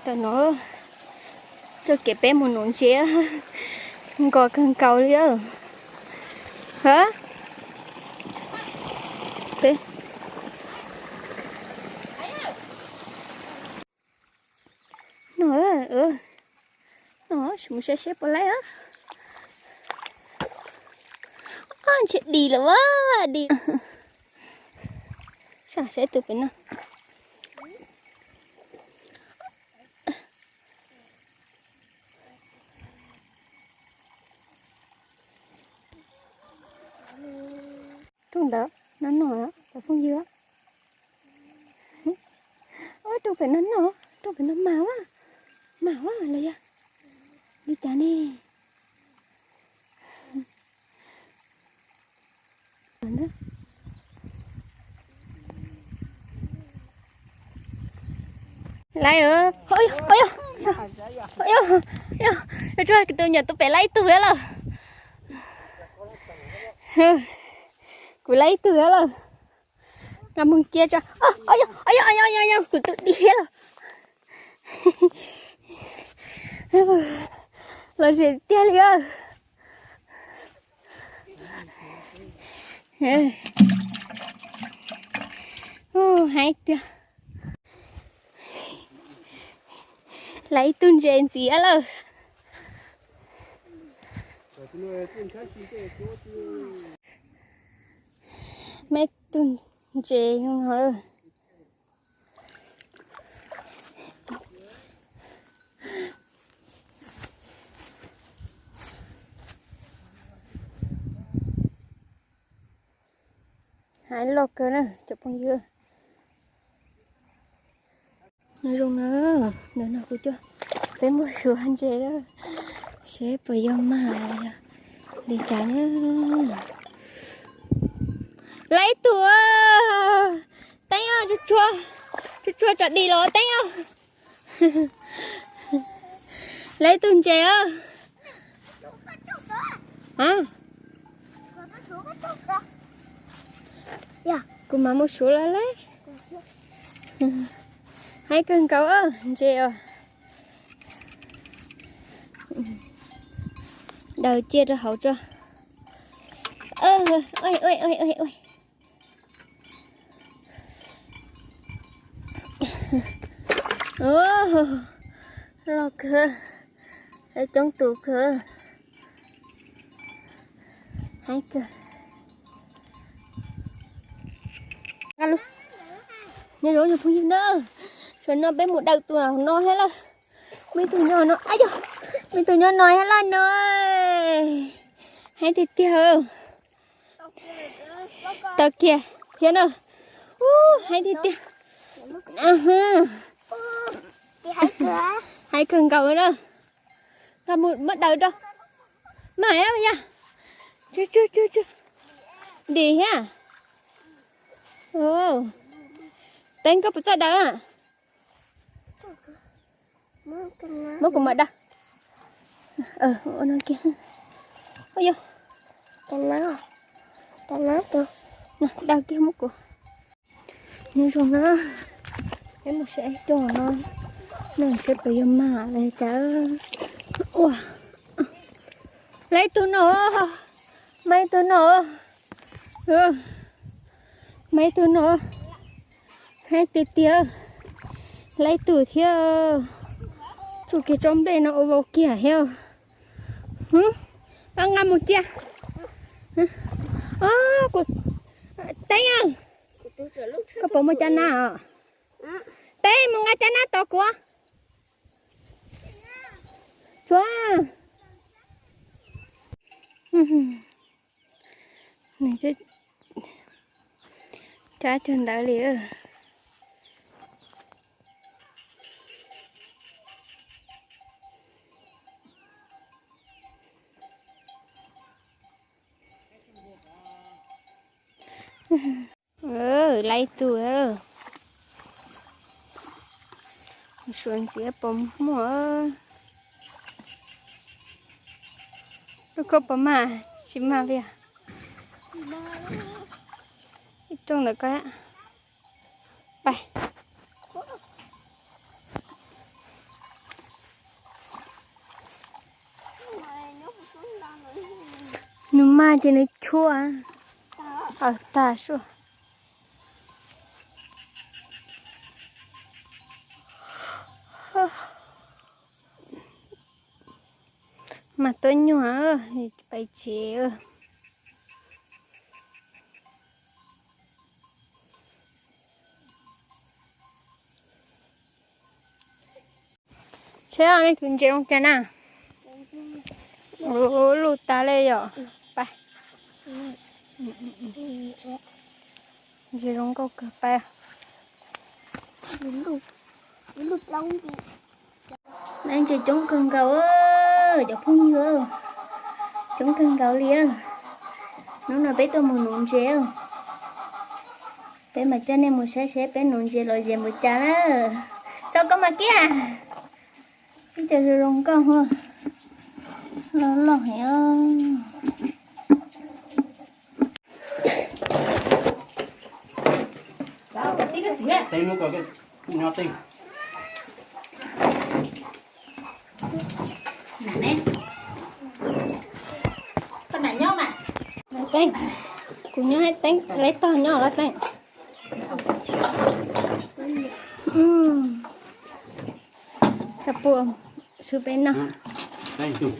Tam no txoj kev peb mus nuv ntses nkos kawg nkaus li. No, no, mus saib seb puas laib. Ntses dim lawm a, dim. Saib tus pem no. Rooj ntawd no no cov phooj ywg. Rooj pem no no, rooj pem no mas, mas los yog li cas ne? Laib, tus nyuam tus pem laib ib tug lawm. Kuv laib ib tug lawm. Nqa mus cia tso. Kuv tus dim lawm. Los zem tiag li. Haib tiag. Laib ib tug ntses ntxiv lawm. Muaj ib tug ntses no lawm. Haib loj kawg na cov phooj ywg. Nyob zoo na, ntawm no kuv coj peb mus xyuas ntses na, seb puas yog mag li cas na. Laib ib tug, Teeb, tsuag tsuag tsam dim los Teeb. Laib ib tug ntses. Kuv mam mus suav los laib. Haib kawg nkaus ntses os. Daws cia rau hauv tso. Loj kawg, coob tus kawg. Haib kawg. Nyob zoo phooj ywg na, tam no peb mus daws tus no thiab lawm. Muaj ib tug nyob no, muaj ib tug nyob no thiab lawm no. Haib tiag tiag. Tau kiag thiab na. Haib tiag tiag. Haib kawg nkaus na. Muab daws rau. Mas yog, dim thiab. Teeb, koj puas txawj daws? Muab kuv mam daws. Ua no kiag. Yog, daws kiag muab kuv. Nyob zoo na, peb mus saib cov no, no seb puas yog mag li cas. Ua, laib tus no, mag tus no, mag tus no, haib tiag tiag, laib tus thiab. Tsuj kiag tsob nplej no ua vau kiag thiab. Koj nqa mus cia. Teeb, koj puas muaj caj nab os? Teeb, mus nqa caj nab tos kuv. Tsuav. Cab cag ntawd li. Laib tus, suav ntxiv puas muaj. Lub koj puas mag? Tsis mag li. Ib rooj ntawm ko. Pais. Nws maj ces nws tshuab. Aws, tag suab. Mas tuab nyuag pais tsev. Seb nej tus ntses zoo cas na. Luj tas li yom. Pais. Ntses zoo nkauj kawg, pais. Nab ntses coob kawg nkaus, cov phooj ywg, coob kawg nkaus li. Hnub no peb tuaj mus nuv ntses, peb mas coj nej mus saib seb peb nuv ntses los zem npaum cas na. Txog koj mas kiag, ib co zoo zoo nkauj, loj loj heev. Teeb, kuv nyob hais Teeb, leb tog nyob los Teeb. Koj puas swb peb noj? Tias yom,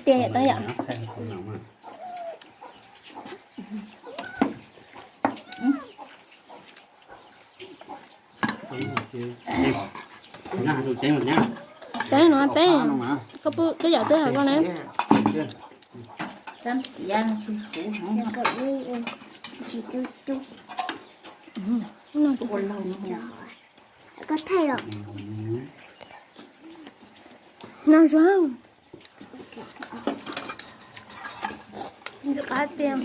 Teeb yom. Teeb no Teeb, koj pub peb yam twg hais koj ne? No zoo. Qab tiag.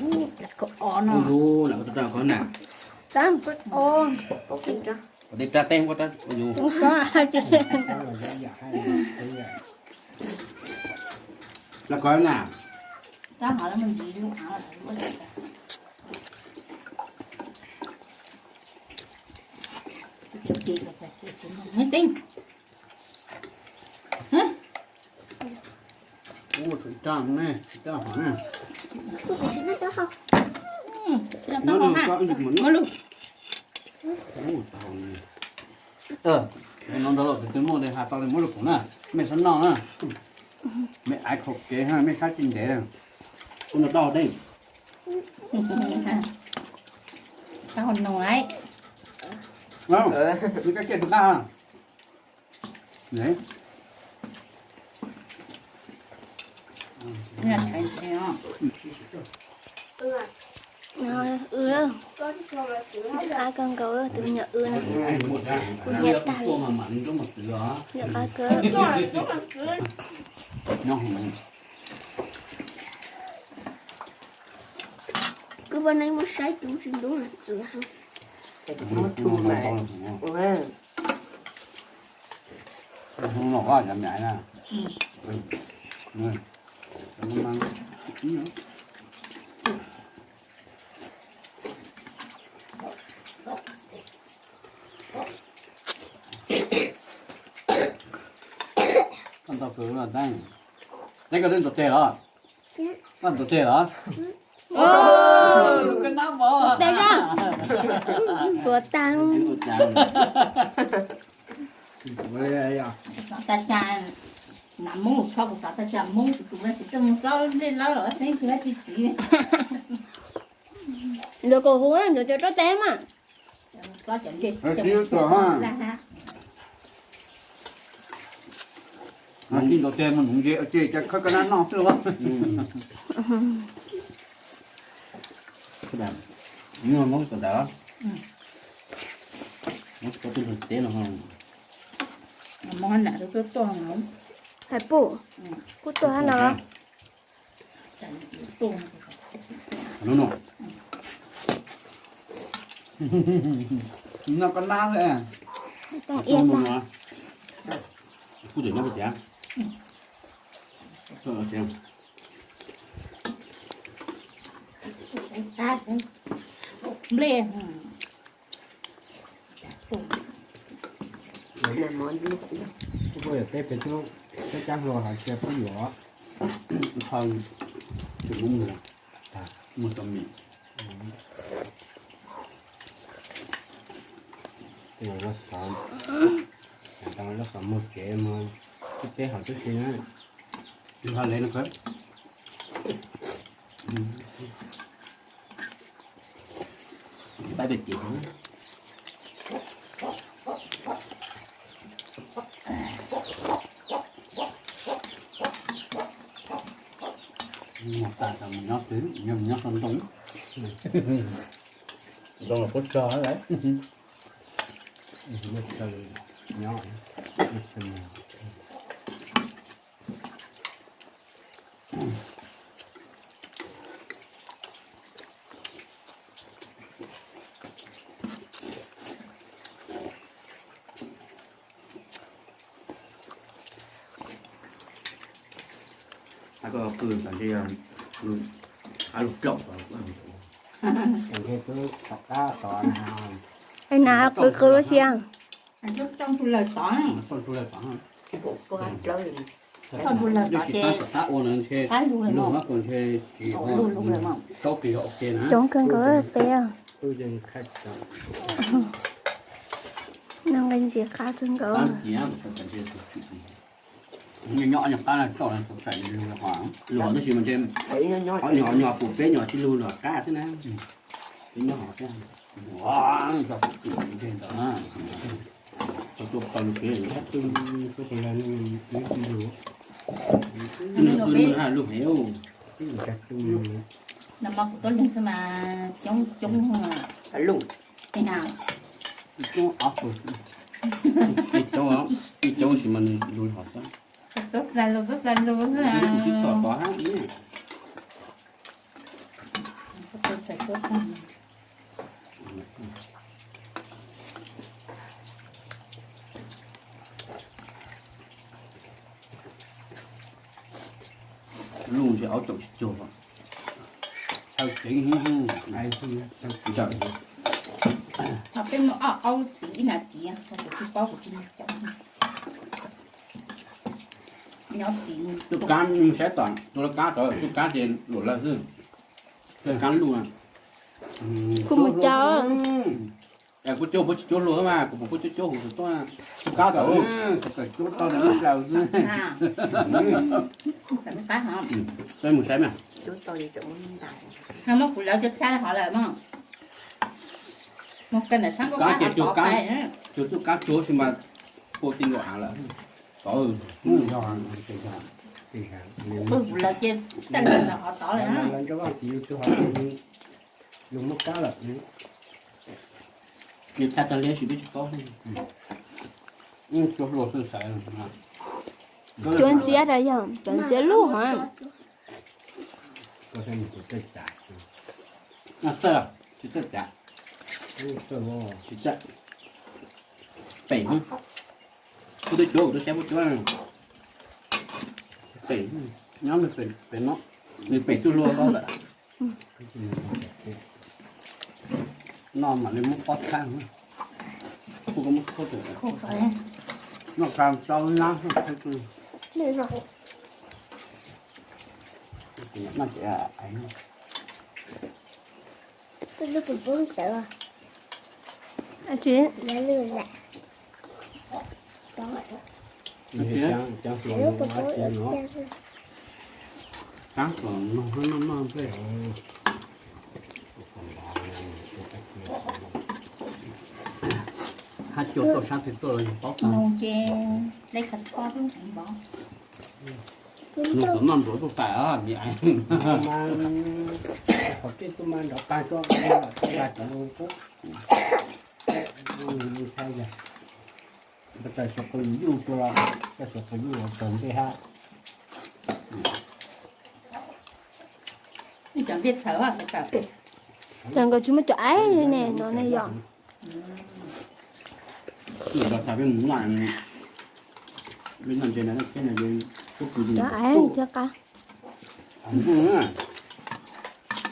Tab sis tej rab teb ua yus. Los kov na. Ua tau ne, tau hov na. Muab lug, no nrog los tus twg muaj li has tau li muab lug kuv na, mej sab noj na. Mej aiv khaum kev, mej sab tsis ntev. Ua no tau Teeb. Tau no lawm. Nws kab kiaj tus daj. Ws, qab kawg nkaus tus me nyuam ws no. Kuv nyiam tag li. Nyiam qab kawg. Kuv ua neej muab saib tus tsis ntub txwv. Koj ntaus kawg los Teeb. Teeb, koj twb ntaus teg los? Koj ntaus teg los? Tes zaj. Tuav tas. Xav tag tsa, nam Hmoob lus txhob, kuv xav tag tsa Hmoob tus tus tsis txawj mus txob nplej lawb los teeb tsis txiv. Ntawd kaum huv, ntawd cov rab teb mas. Tib tuam ha. Tib ntaus teg mus nuv ntses ces khawb koj nab noj xwb los. Muab tom ntawd, muab tib lug teb no. Hais puj, kuj tuaj hab no los. Noj koj nab lawm. Kuj tseem nyob tiag. Nplej. Peb peb tub, peb cab hluas hais tias peb yuav, tus mus mus tau mis, lub xov, lub xov mus tsev mus, peb hauv tib si na. Mus tas tas mus nyob twg, nyob ntoo, ntoo los puab tso lawm. Qw tam ntse, qab lug plaum, tam ntse twb tom qab tod na. Es na qw qw thiab. Txhob ntug lawm tod, txhob ntug lawm tod ces qab lug lawm mas, saub qis ok na. Coob kawg nkaus peb. Noj nqe ntsis qab kawg nkaus. Nyob nyob nyuag qab na, txaus tshais lug, lug tab sis mas ntshe ob nyuag, ob nyuag pum peb nyuag tsis lug los qab xwb na. Peb nyob hov thiab, ntawd na, tau tuaj pom lug kev, lug heev. Nag hmo kuv tuaj leeg xwb mas coob coob lug. Ib coob ob tug, ib coob, ib coob sis mas nws lug hov xwb. Tub plag lug, tub plag lug xwb. Lug ntshe aub caum tsis cuag, chaw ceev. Peb muaj ob aub txiv ib nas txiv, kuv tsis paub kuv tsis nyob coob. Nyob txiv, tus kab mus saib tom tus laj kab tod, tus kab ces luam lawm xwb. Tus kab luj, kuv mus caum, kuv cuab puab tsis cuab luag mas, kuv pom puab cuab cuab huv tuaj, tus kab tod, cuab tau daws xwb. Peb mus saib mas. Muab kuv lawv cov tshab hov lawm mas. Tus kab ces cuag, cuag tus kab tsuag sis mas pua ti nkaus av lawm. Tod, pw kuv lawv ces taj lawv hov tod lawm. Lug muab kab lawm, nws tshaj tag li sis peb tsis paub. Cuab hluas xwb xaiv. Cuab ntxiab rau yog, cuab ntxiab luj hov. Txawj, tsis txawj cas, tsis txawj. Pem, kuv twb cuab, kuv twb saib puab cuab. Pem, nyob nws pem no, nws pem tsuj hlua lawm. Noj mam li muab pob txhab, kuv muab khuab, noj kas tau nab. Hab cua tuaj sab twg tuaj los yog paub tag. Nug qhov noj nruav tuaj fais os mi. Qhov twg tuaj mas nrov tag tso, tag cov lus qub. Tawm suav qws yuj tuaj, tawm suav qws yuj los tawg ntej hab. Tawg nkaus tsis muaj cov aib li ne no ne yom. Cov aib thiab qab.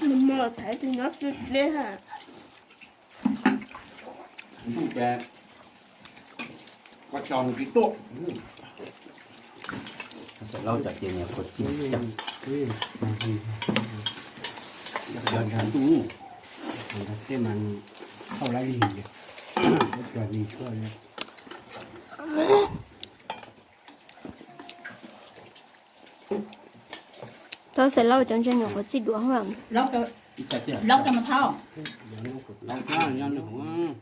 Nws muaj thaiv tus nyob dleb dleb ha. Ntuj ces koj tso nws tib tuaj. Xav laub cov ces nyias khuv txij cov. Cov ntshav ntuj. Tej mas thauj laib lig, cov lig tshuaj. Tau xav laub cov ntse nyuam qhuav txij duav. Laub cov mas thauj. Nyob nws hov.